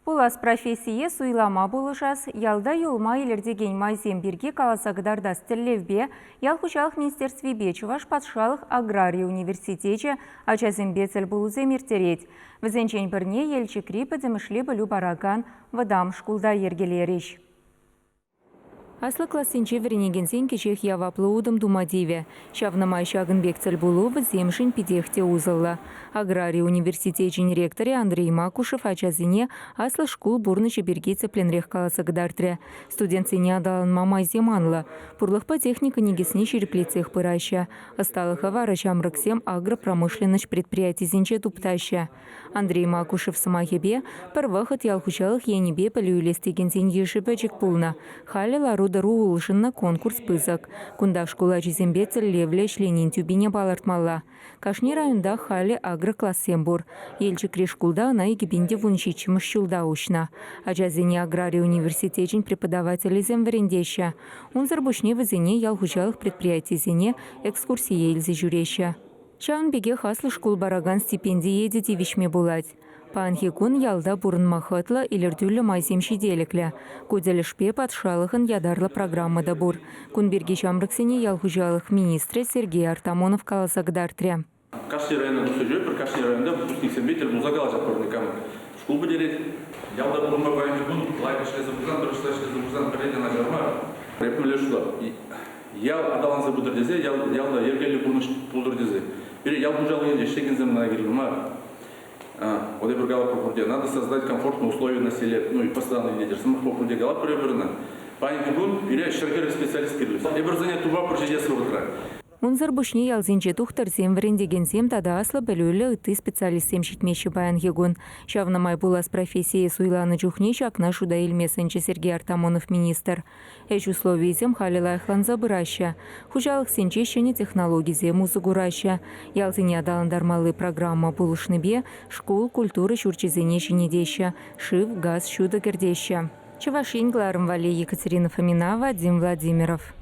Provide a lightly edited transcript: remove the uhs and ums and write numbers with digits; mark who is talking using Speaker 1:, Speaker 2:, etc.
Speaker 1: Пулас профессие суйлама пулӑшас, ялта юлма илӗртекен майсем пирки каласа кӑтартас тӗллевпе Ял хуҫалӑх министерствипе Чӑваш патшалӑх аграри университечӗ ачасемпе тӗлпулусем ирттерет. Вӗсенчен пӗрне Елчӗкри пӗтӗмӗшле пӗлӳ паракан вӑтам шкулта йӗркелерӗҫ. Аслӑ классенче вӗренекенсен кӗҫех яваплӑ утӑм тума тивӗ. Ҫавна май ҫакӑн пек тӗлпулу вӗсемшӗн питех те усӑллӑ. Аграри университечӗн ректорӗ Андрей Макушев ачасене аслӑ шкул пурнӑҫӗ пирки тӗплӗнрех каласа кӑтартрӗ. Студентсене аталанма майсем анлӑ. Пурлӑхпа техника никӗсне ҫирӗплетсех пыраҫҫӗ. Ӑсталӑха вара ҫамрӑксем агропромышленноҫ предприятисенче туптаҫҫӗ. Андрей Макушев сӑмахӗпе, пӗр вӑхӑт ял хуҫалӑх енӗпе пӗлӳ илес текенсен йышӗ пӗчӗк пулнӑ. Халӗ лару-тӑру улшӑннӑ, конкурс пысӑк. Кунта шкул ачисемпе тӗллевлӗ ӗҫленин тӳпине палӑртмалла. Кашни районтах халӗ агроклассем пур. Елчӗкри шкулта ӑна 2017-мӗш ҫулта уҫнӑ. Ачасене аграри университечӗн преподавателӗсем вӗрентеҫҫӗ. Унсӑр пуҫне вӗсене ял хуҫалӑх предприятийӗсене экскурсие илсе ҫӳреҫҫӗ. Ҫавӑн пекех аслӑ шкул паракан стипендие те тивӗҫме пулать. Паянхи кун ялта пурӑнма хӑтлӑ, илӗртӳллӗ майсем ҫителӗклӗ. Ку тӗлӗшпе патшалӑхӑн ятарлӑ программа та пур. Кун пирки ҫамрӑксене ял хуҫалӑх министрӗ Сергей Артамонов каласа кӑтартрӗ.
Speaker 2: Кашни района тухса ҫӳретпӗр, кашни районта выпускниксемпе тӗл пулса калаҫатпӑр. Никам шкул пӗтерет. Ялта пурӑнма паянхи кун лайӑх ӗҫлесе пырсан, тӑрӑшса ӗҫлесе пырсан пӗрре те начар мар. Эп мӗнле шутлап, Ял аталанса пытӑр тесе, ялта йӗркеллӗ пурнӑҫ пултӑр тесе пире ял хуҫалӑхӗнче ӗҫлекенсем кӑна кирлӗ мар. Вот эпир калатпӑр пурте, надо создать комфортные условия на селе. Ну и постоянно лидер. Сӑмахпа пурте калатпӑр эпир ӑна. Паянхи кун пире 140 специалист кирлӗ. Эпир вӗсене тупа ҫитес вӑхӑтра.
Speaker 1: Унсӑр пуҫне ялсенче тухтӑрсем, вӗрентекенсем тата аслӑ пӗлӳллӗ ытти специалистсем ҫитмеҫҫӗ паянхи кун. Ҫавна май пулас профессие суйланӑ чухне ҫакна шута илме сӗнчӗ Сергей Артамонов министр. Ӗҫ условийӗсем халӗ лайӑхланса пыраҫҫӗ. Хуҫалӑхсенче ҫӗнӗ технологисем усӑ кураҫҫӗ. Ялсене аталантармалли программа пулӑшнипе шкул, культура ҫурчӗсене ҫӗнетеҫҫӗ, шыв, газ, ҫутӑ кӗртеҫҫӗ. Чӑваш Ен кӑларӑм валли Екатерина Фомина, Вадим Владимиров.